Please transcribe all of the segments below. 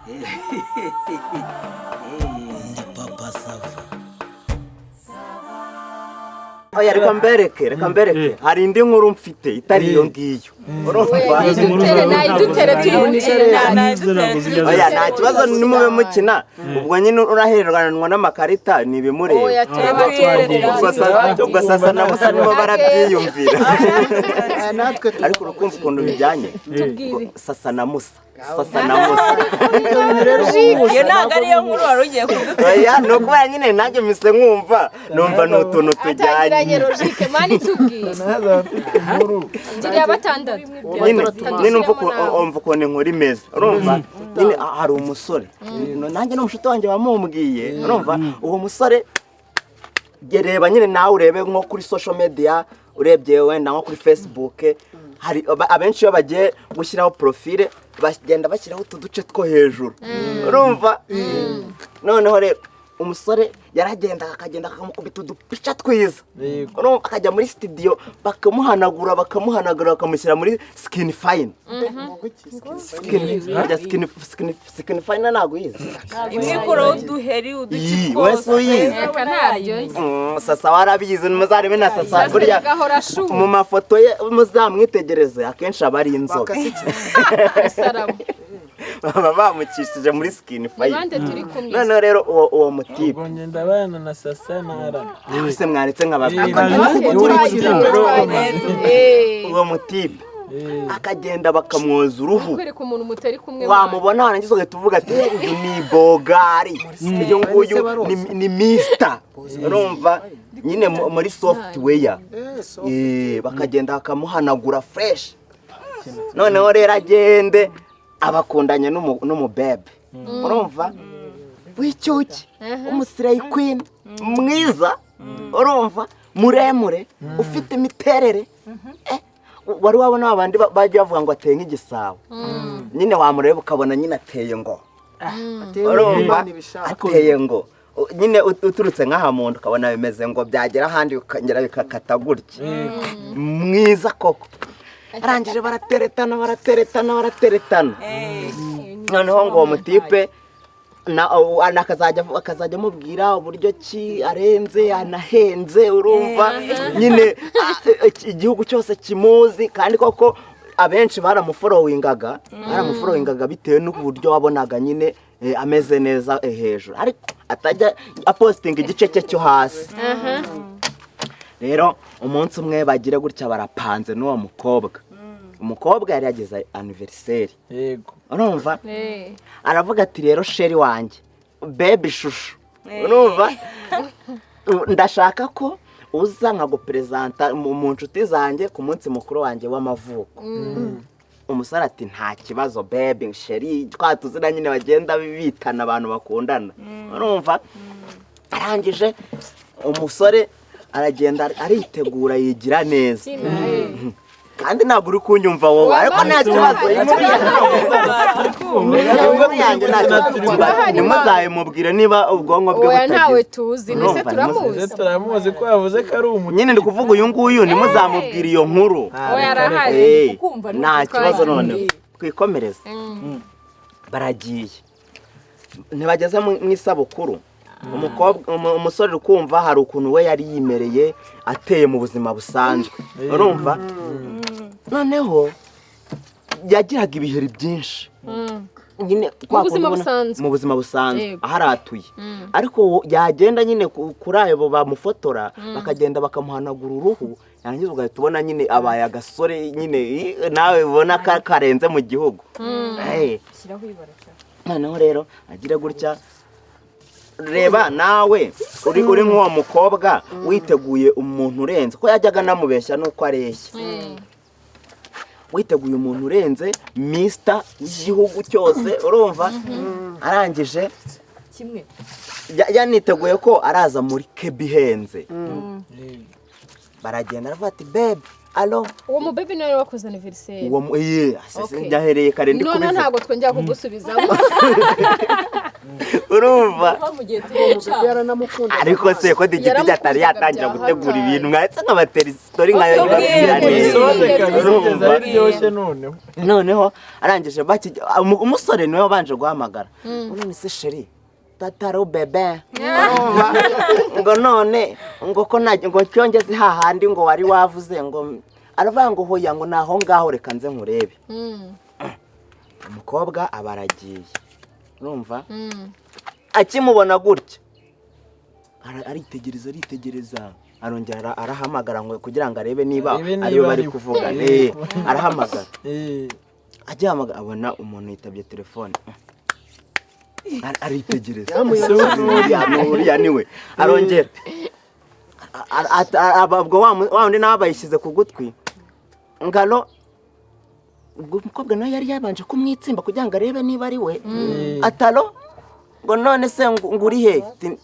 Ndi Papa Sava. Oya, reka mbereke, reka mbereke, hari indi nkuru mfite itari iyo ngiyo, urumva? Nayidutere, nayidutere, tuyibwire. Oya, nta kibazo, nimube mukina. Ubwo nyine urahereranwa n'amakarita ni ibimureba. Oya, turaba. Ubwo Sasa na Musa nibo barabyiyumvira. Natwe. Ariko urukumva ukuntu bijyanye. Tubwire. Sasa na Musa, Sasa na Musa. Iyo ntabwo ariyo nkuru wari ugiye kuduha. Oya, ni ukubera nyine nanjye mise nkumva, numva ni utuntu tujyanye. Atangiranye logique, man, tubwire. Naza mfite inkuru. Ngiriya batandatu. Nyine umva ukuntu inkuru imeze. Urumva nyine, hari umusore, nanjye ni umushuti wanjye wamumbwiye. Urumva uwo musore, reba nyine nawe urebe nko kuri social media, urebye wenda nko kuri Facebook, hari abenshi iyo bagiye gushyiraho profile bagenda bashyiraho utu duce two hejuru. Urumva noneho rero umusore yaragenda, akagenda akamukubita udupica twiza. Urumva akajya muri studio, bakamuhanagura, bakamuhanagura, bakamushyira muri skin fine. Skin harya, skin fine ntabwo uyizi? Imwe ikuraho uduheri, uduki Iyi, twose. Wese uyizi. Reka, ntabyo nzi. Sasa warabizi, muzarebe na Sasa burya gahora ashuha. Mu mafoto ye muzamwitegereze, akenshi aba ari inzobe. Isaramu. Baba bamukishije muri skin Ni fine. bande turi kumwe? Noneho rero uwo mutipe Ubwo ngenda abana na Sasa na Arara. Se mwaretse nkababwira? Uwo mutipe akagenda bakamwoza uruhu. Kwereka umuntu mutari kumwe. Wamubona warangiza ugahita uvuga ati: "Uyu ni bogari, uyu nguyu ni mister." Urumva nyine muri software, bakagenda bakamuhanagura fresh. Noneho rero agende abakundanye n'umubebe, urumva, w'icyuki, umuslay queen mwiza, urumva, muremure, ufite imiterere. Wari wabona abandi bajya bavuga ngo ateye nk'igisabo nyine, wamureba ukabona nyine ateye ngo, urumva, ateye ngo nyine uturutse nk'aha mu nda ukabona bimeze ngo byagera ahandi bikongera bikakata gutya. Mwiza koko. Arangije barateretana, barateretana, barateretana. Noneho ngo uwo mutipe akazajya amubwira uburyo ki arenze, anahenze, urumva nyine igihugu cyose kimuzi. Kandi koko abenshi baramufollowingaga, baramufollowingaga bitewe n'uburyo wabonaga nyine ameze neza hejuru, ariko atajya apostinga igice cye cyo hasi. Rero umunsi umwe bagira gutya, barapanze n'uwo mukobwa. Umukobwa yari yagize anniversaire. Urumva, aravuga ati: "Rero chéri wanjye, baby chouchou, urumva, ndashaka ko uza nkaguperezanta mu nshuti zanjye ku munsi mukuru wanjye w'amavuko." Umusore ati: "Nta kibazo, baby chéri." Twa tuzina nyine bagenda bitana abantu bakundana. Urumva, arangije umusore aragenda, aritegura, yigira neza. Kandi ntabwo uri kunyumva wowe, ariko nta kibazo, inkuru yanjye nta kibazo, ntimuzayimubwire niba ubwonko bwe Oya, ntawe butagize. tuzi ndetse. Urumva, Turamuzi. Ese turamuzi ko yavuze ko ari umuti? Nyine ndi kuvuga uyu nguyu, ntimuzamubwire iyo nkuru. Oya, arahari. Nta kibazo. Noneho twikomereze. Baragiye, ntibageze mu isabukuru. Umukobwa, umusore uri kumva, hari ukuntu we yari yimereye ateye mu buzima busanzwe. Urumva noneho yagiraga ibiheri byinshi nyine kwa Mu buzima kundi ubona- busanzwe. Mu buzima busanzwe. Aharatuye, ariko yagenda nyine kuri ayo bamufotora, bakagenda bakamuhanagura uruhu, yarangiza ugahita ubona nyine abaye agasore nyine, nawe ubona ka karenze mu gihugu. Noneho rero agira gutya, reba nawe uri nk'uwo mukobwa witeguye umuntu urenze, ko yajyaga anamubeshya nuko areshya, witeguye umuntu urenze, mister w'igihugu cyose. Urumva, arangije Kimwe. Yaniteguye ko araza muri kebi ihenze. Baragenda, aravuga ati: "Babe, allo." Uwo mubebe niwe wari wakoze anniversaire? Uwo iye. Okay. Byahereye kare ndi Noneho kubivuga. ntabwo twongera kugusubizamo. Urumva? Mu gihe turi Yaranamukunda. Ariko se ko Digidigi atari Yaramukundaga yatangira bya gutegura hatari. ibintu, mwahise nkabatera isitori nkayibabwira Tubwire, neza. Bisoze kabisa. Urumva? Kugeza biryoshye noneho. Noneho arangije umusore niwe wabanje guhamagara: "None se chéri, tataro bébé, urumva ngo none ngo ko nta ngo cyongeze hahandi ngo wari wavuze?" Ngo aravuga ngo: "Hoya," ngo naho ngaho, "reka nze nkurebe." Umukobwa aba aragiye, urumva, akimubona gutya aritegereza, aritegereza, arongera arahamagara ngo kugira ngo arebe niba Arebe niba ariwe bari ari we. kuvugana. Arahamagara, agihamagara abona umuntu yitabye telefone. Aritegereza, uriya ni uriya niwe. Arongera ubwo wa wundi nawe bayishyize ku gutwi ngalo. Ubwo umukobwa nawe yari yabanje kumwitsimba kugira ngo arebe niba ari we. Ati: "Allo," ngo: "None se ngo uri he?" Ati-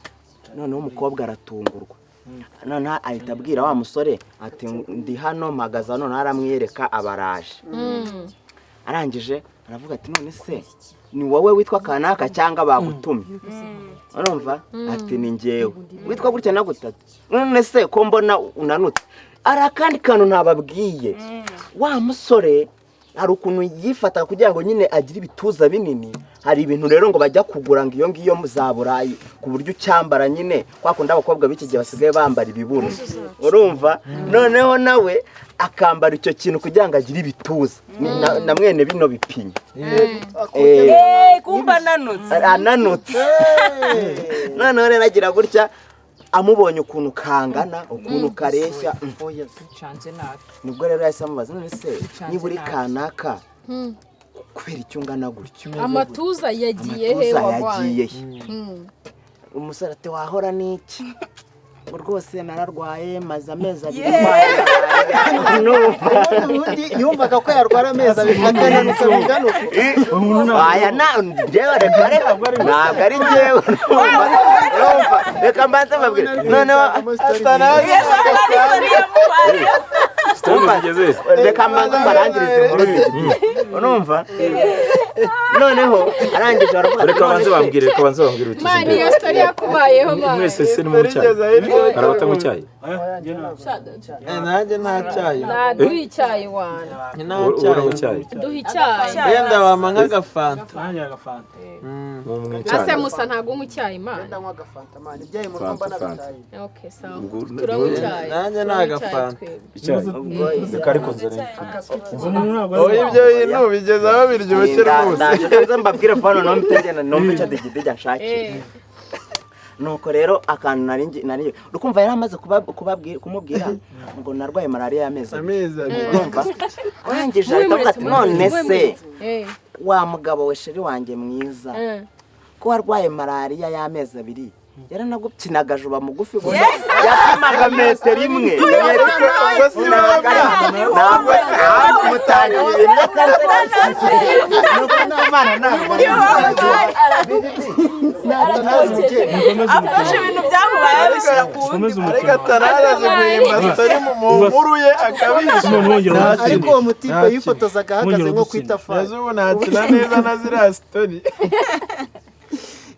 Noneho umukobwa aratungurwa, noneho ahita abwira wa musore ati: "Ndi hano, mpagaze hano." Noneho aramwereka, abaraje. Arangije aravuga ati: "None se ni wowe witwa kanaka cyangwa bagutumye?" Urumva, ati: "Ni njyewe witwa gutya na gutya." Ati: "None se ko mbona unanutse?" Hari akandi kantu ntababwiye: wa musore hari ukuntu yifata kugira ngo nyine agire ibituza binini. Hari ibintu rero ngo bajya kugura ngo iyo ngiyo za Burayi, ku buryo ucyambara nyine kwa kundi abakobwa b'iki gihe basigaye bambara ibiburo, urumva, noneho nawe akambara icyo kintu kugira ngo agire ibituza. Na mwene bino bipinye. Kumba ananutse. Ananutse. Noneho rero agira gutya, amubonye ukuntu kangana, ukuntu kareshya, Ncanze nabi. Nibwo rero yahise amubaza: "None se niba uri kanaka, kubera icyo ungana gutyo?" Amatuza yagiye he? Amatuza Wagwaye? yagiye he? Umusore ati: "Wahora n'iki? Ngo rwose nararwaye, maze amezi 2 ndwaye." Numva Ubundi yumvaga ko yarwara amezi 2 akananutse bingana uko. Aya na njyewe, reka reka, ntabwo ari njyewe. Urumva, reka mbanze mbabwire noneho. Sitori zigeze he? Reka mbanze mbarangirize inkuru y'iki, urumva. Noneho arangije aravuga ati, Reka banze "None se-" bambwire, reka banze bambwire utuze Mani, imbere. iyo story yakubayeho, mani. Mwese se ni mu cyayi? Hari abatanywa icyayi? Nanjye nta cyayi. Duha icyayi wana. Nta Uranywa cyayi. icyayi? Duha icyayi. Wenda wampa nk'agafanta. Nanjye agafanta. Mu Ase icyayi. Musa ntabwo unywa icyayi, mani? Ndanywa agafanta, mani, ibyayi mu rugo mbona Fanta, fanta. bitaye. Okay, sawa. Ubwo- Turanywa icyayi. Nanjye ni Turanywa icyayi agafanta. twebwe. Icyayi, reka ariko nzane. Umuntu ntabwo Oya, ibyo bintu bigeze aho biryoshye rwose. Ndaje nze mbabwire vuba, noneho mpite ngenda numve icyo Digidigi anshakira. Nuko rero akantu nari urukumva yari amaze kumubwira ngo narwaye malariya y'amezi 2. Amezi 2. Urumva, arangije Mube ahita avuga ati: muretse, "None mube se muretse. wa mugabo we, chéri wanjye mwiza, ko warwaye malariya y'amezi 2, yaranagukinagaje uba mugufi gusa, yapimaga metero 1." Ntabwo si wowe. Ntabwo mutangiye. Nuko n'abana ntabwo Afashe ibintu byamubaye abishyira ku wundi. Komeza Ariko umukino. atarazi guhimba story mu nkuru ye akabisha. Umuntu wongera Ariko uwo mutipe Nta yifotozaga ahagaze Mwongera nko ku udutsinda. itafari. Nazo ubu ntakina neza na ziriya story.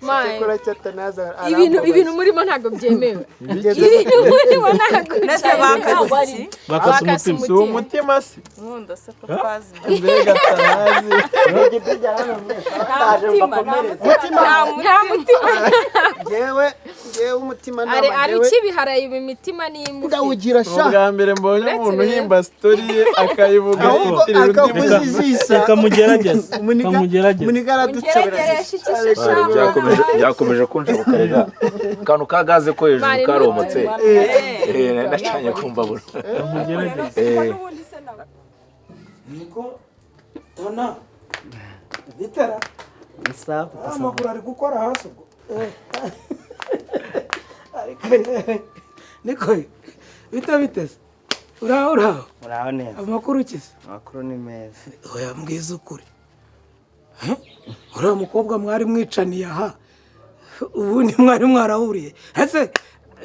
Mani, Cyakora cyatanaza. ibintu murimo ntabwo byemewe. Ibintu murimo ntabwo Mbese bakase iki? Bakase Bakase umutima. Si umutima se? Nkunda se ko twazi. Mbega atanazi. Nta mutima. Njyewe umutima Ari nama ari njyewe ukibiharaye ibi mitima n'imbuto. ndawugira Ni sha. ubwa mbere mbonye Uretse umuntu rero- uhimba story ye akayivuga Ahubwo yitirira undi muntu. akakujijisha. Reka mugerageze. Muniga Reka mugerageze. muniga araducobera. Ungeragereshe iki se sha? Byakomeje kunshoboka rega akantu ka gaze ko hejuru Mani, karomotse. Eh. Nacanye kumva buro. Reka mugerageze. Niko tona bitera amaguru ari gukora hasi ubwo. Ariko niko bita biteze, uraho uraho? Muraho neza. Amakuru ukize? Amakuru ni meza. Oya, mbwiza ukuri. Huh? Uriya mukobwa mwari mwicaniye aha, ubundi mwari mwarahuriye ese?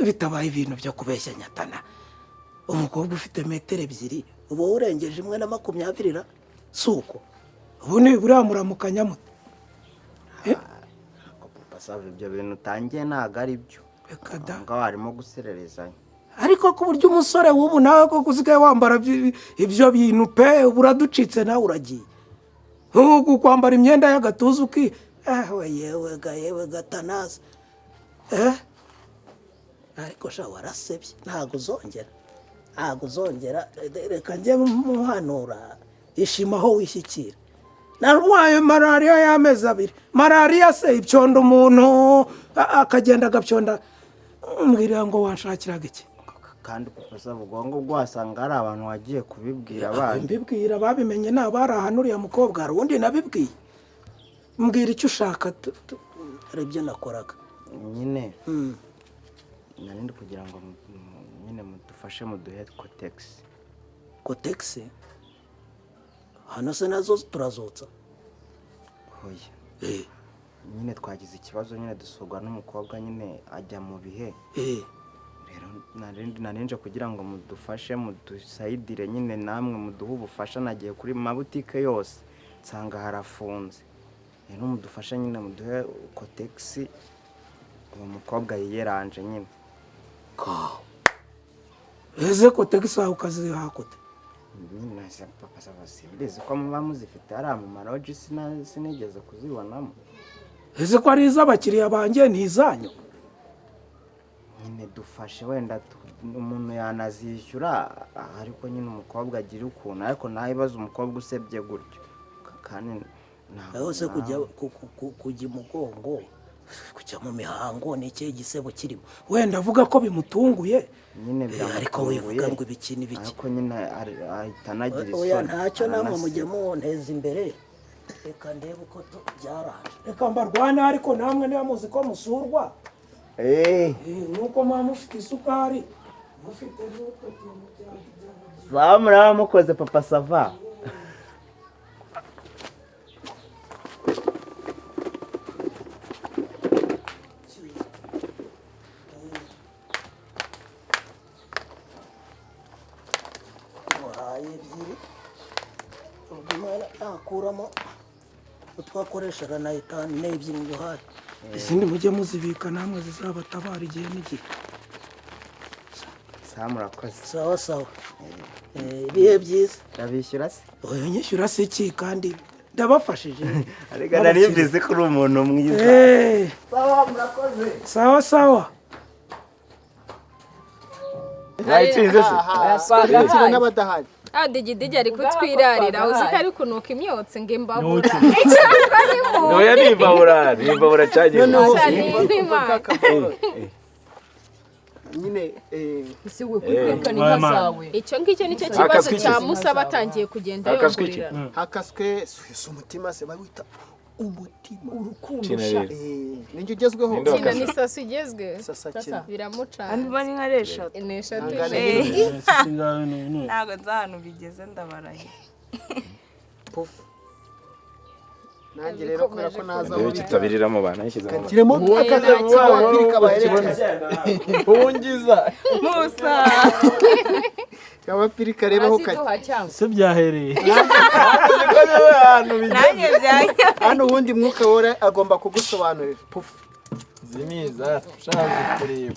Bitabaye ibintu byo kubeshya nyatana. Umukobwa ufite metero 2 uba urengeje 1.20 ra, si uko ubu ni buriya muramukanya mute? Papa Sava, ibyo bintu utangiye ntabwo ari byo. Reka da. Aho ngaho harimo gusererezanya. Ariko ku buryo umusore w'ubu nawe koko usigaye wambara ibyo bintu pe, ubu uraducitse nawe uragiye. Nk'uku kwambara imyenda y'agatuza uki ewe yewe ga yewe gatanazi. Ariko sha warasebye, ntabwo uzongera. Ntabwo uzongera, reka njye muhanura ishima aho wishyikira. Narwaye malariya y'amezi 2. Malariya se ipyonda umuntu akagenda agapyonda. Mbwira ngo wanshakiraga iki? Kandi Papa Sava, ubwo ngubwo wasanga hari abantu wagiye kubibwira abandi. Mbibwira babimenye ni abari ahantu uriya mukobwa, hari undi nabibwiye. Mbwira icyo ushaka, hari ibyo nakoraga. Nyine nari ndi kugira ngo nyine mudufashe muduhe kotegisi. Kotegisi? Hano se nazo turazotsa? Oya. Nyine twagize ikibazo nyine dusurwa n'umukobwa nyine ajya mu bihe. Rero narinje kugira ngo mudufashe mudusayidire nyine namwe muduhe ubufasha. Nagiye kuri mabutike yose nsanga harafunze. Rero mudufashe nyine muduhe kotegisi uwo mukobwa yiyeranje nyine. Kawo. Ese kotegisi wawe ukaziha kote? Nyine se Papa Sava, simbizi ko muba muzifite hariya mu maroji, sinigeze kuzibonamo. Ese ko ari iz'abakiriya banjye ni izanyu? Nyine dufashe wenda umuntu yanazishyura, ariko nyine umukobwa agira ukuntu, ariko nawe ibaze umukobwa usebye gutyo. Kandi ntabwo Aho se nawe. kujya imugongo, kujya mu mihango ni ikihe gisebo kirimo? Wenda avuga ko bimutunguye. Nyine Ariko wivuga biramutunguye. ngo ibiki n'ibiki. Ariko nyine ahita anagira Oya, isoni. ntacyo namwe Aranaseba. mujye munteza imbere. Reka ndebe uko byaranje. Reka mbarwane, ariko namwe niba muzi ko musurwa. Nuko muba mufite isukari, mufite n'utwo tuntu bya Sawa, muraba mukoze Papa Sava. Muhaye 2. Ubwo umwana nakuramo utwakoreshaga na 5 n'ebyiri nguhaye. Izindi mujye muzibika namwe zizabatabara igihe n'igihe. Sawa, murakoze. Sawa sawa. Ibihe byiza. Ndabishyura se? Oya, nyishyura se iki kandi ndabafashije. Ariko nari mbizi ko uri umuntu mwiza. Sawa, murakoze. Sawa sawa. Mwayitsinze se? Twagakira n'abadahari. Ah, Digidigi ari kutwirarira, uzi ko ari kunuka imyotsi ngo imbabura. Cyangwa ni mu. Oya, ni imbabura, ni imbabura cyagiye. Nyine ese we kwikana inka zawe. Icyo ngicyo nicyo kibazo cya Musa batangiye kugenda yongorera. Hakaswe si umutima se bawita umutima. Urukundo Kina sha. rero. Ninjye ugezweho. Kina ni sasu igezwe. Sasa kina. Biramucana. Andi bari nka 3. Ni 3. Ntabwo nzi ahantu bigeze ndabarahiye. Puff. Nanjye rero kubera ko naza Ndebe kitabiriramo banayishyizemo. Kiremo akabapiri kabaherekeje. Hungiza. Musa. Kabapiri karebaho kajya. Se byahereye. Nanjye byanjye. Hano ubundi mwuka wera agomba kugusobanurira. Puff. Ziniza ushaje kureba.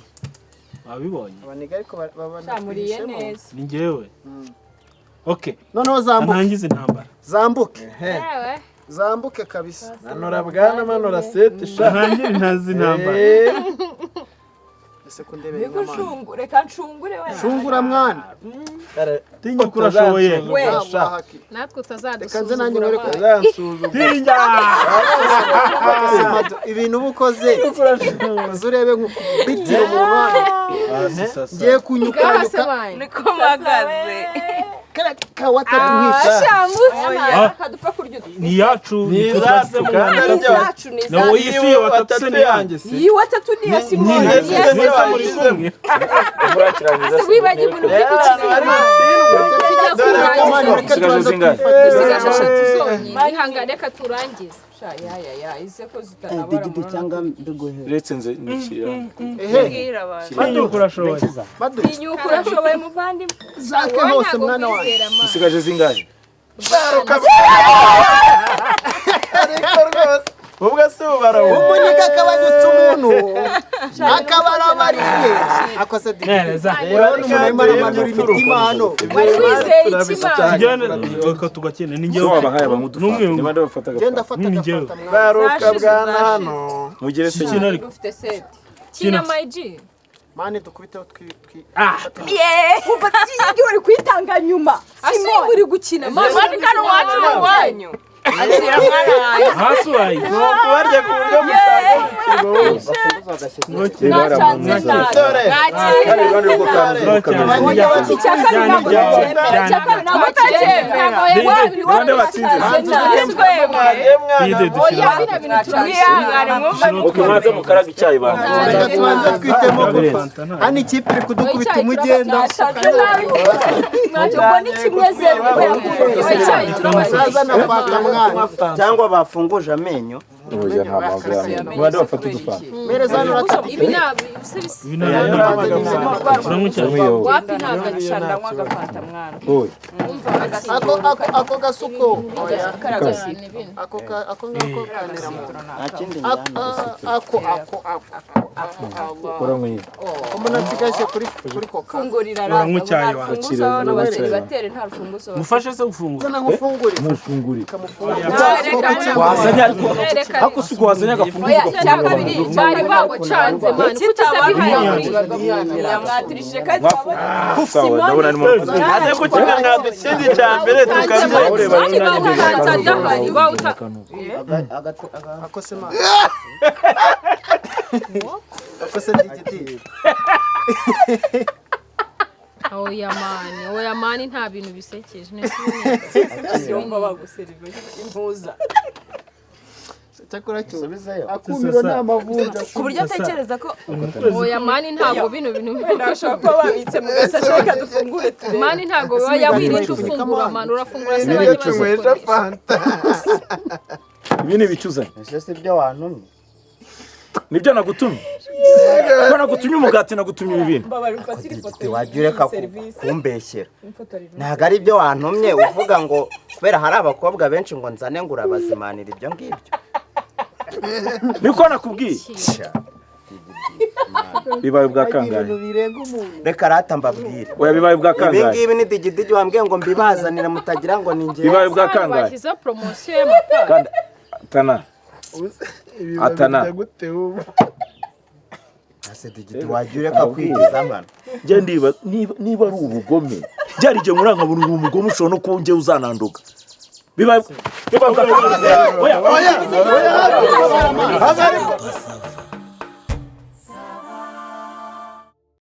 Wabibonye? Abaniga ariko babana. Shamuriye neza. Ni njyewe. Okay. Noneho zambuke. Ntangize intambara. Zambuke. Zambuke kabisa. Manura bwana, manura seti sha. Ntangire ntazi intambara. Ese kundebera inama. Reka nshungure we. Shungura mwana. Tinya kurashoboye. Natwe Reka nze nanjye utazadusuzugura. nkwereke. Tinya. Ibintu uba ukoze. Uze urebe nk'ukubitira umuntu hano. Ngiye kunyukanyuka. Niko mpagaze. Kariya ka watatu nkisha. Kadupfa kurya utwo. Ni iyacu. Ni Ni izacu, kandi Ni izacu, ni nawe izacu. iyi si iyo watatu se ni yanjye. Iyi watatu ni iya Simoni. Ni Ni iya iya Simoni. Simoni. Murakirangiza Ese wibagiwe ibintu biri gukizima. Tujya kurangiza. Reka Usigaje tubanze zingahe? twifate. Dusigaje eshatu zonyine. Ihangane, reka turangize. Sha, ya, ya, ya, ize ko zitanabara Digidi muri cyangwa mbiguhe. Uretse nze nikira. Ehe, Bwira abantu. Tinyuka urashoboye. Madu, Tinyuka urashoboye muvandimwe. zake hose mwana wanjye. Usigaje zingahe? Ariko rwose ubwo si ubarabu. Umunika akabanyutse umuntu akaba arabariye akoze digidi. Neza. Urabona umuntu arimo aramanura imitima hano. Wari wizeye ikimana. Tujyane reka tugakina ni So njyewe. wabahaye abanywa N'umwe. udufanta. Niba ndabafata Genda agafanta. afata Ni njyewe. agafanta mwana. Baruka bwana hano. Mugere se Kina ariko. Ufite seti. Kina mayiji. Mani dukubiteho twi twi. Umva iyi uri kuyitanga nyuma. Ase uri gukina. Simoni kano wacu ni uwanyu. Akira mwana wanjye. Hasi wayi. Ni ukubarya ku buryo Mwacanze nabi. Dore. Kandi iruhande rwo kanzu kameze. Icya kabiri ntabwo tucyemera. Icya kabiri ntabwo tucyemera. Nande batsinze. Twemwe. Bide dushyira. Oya, bino bintu Mwihangane mwumva. Okay, mwaze mukaraga icyayi bantu. Reka tubanze twitemo Birenze. kuko hano ikipe iri kudukubita umugenda. Mwacanze nabi. Ubwo ni kimwe zeru kubera ko Icyayi turabashyira. Saza na fanta mwana. Cyangwa bafunguje amenyo. Oya, nta mpamvu y'amenyo. Nibande bafata udufanta. Mereza hano uratatu. Ibi ntabwo ibisa. Ibi ntabwo uranywa icyayi. Wapi ntabwo ari ndanywa agafanta mwana. Oya. Ako ako ako gasuko. Oya. cyane bino. Ako ka ako ngako kanira mu. Nta kindi Ako njyana. ako ako ako. Allah. Uranywa iyi. Umuntu nsigaje kuri kuri koka. Fungurira Uranywa icyayi nta wanjye. rufunguzo n'abaseribateri nta rufunguzo. Mufashe se gufungura. Zana nkufungure. Mufungure. Kamufungure. Wazanye ariko. Reka Ariko si ubwo wazanye agafunguzo Oya, ugafungura icya kabiri abantu. bari bagucanze mani kuki se bihari. Mwatirishije kandi Sawa, ndabona arimo. Aze gukina mwadutsinze icya mbere tukabyemera. Ureba Mani bawutanze adahari bawuta. Ako se mwana. Ako se digidi. Oya mani, oya mani nta bintu bisekeje. yumva baguseriva impuza. Cyakora cyo. Subizeyo. Akumiro ni amavunja. Ku buryo atekereza ko Oya mani ntabwo bino bintu. bashobora kuba babitse mu gasashe reka dufungure turebe. Mani ntabwo biba yawirinda ufungura mani urafungura se Niyo bajye tunywesha bazikoresha. fanta. Ibi ni ibicuzanye. Ese si byo wantumye. Nibyo nagutumye. Ko nagutumye umugati nagutumye ibi bintu. Mbabara umfatire ifoto Digidi wajya ureka serivisi. kumbeshyera. Ntabwo ari byo wantumye uvuga ngo kubera hari abakobwa benshi ngo nzane ngo urabazimanira ibyo ngibyo. Niko nakubwiye. Sha. Bibaye ubwa kangahe? Ibintu birenga umuntu. Reka rata mbabwire. Oya, bibaye ubwa Ibi kangahe? ngibi ni digidigi wambwiye ngo mbibazanire mutagira ngo ni njye. Bibaye ubwa kangahe? Bashyizeho poromosiyo y'amapara. Kandi Tana. Atana. Bijya gute ubu? Ese digidi wajya ureka kwigiza nkana. Njye ndiba niba ari ubugome. Byari igihe muri nkabona uri umugome ushobora no kuba njye uzananduka. Bibaye bibaye ubwa kangahe? Oya, Oya, oya, oya,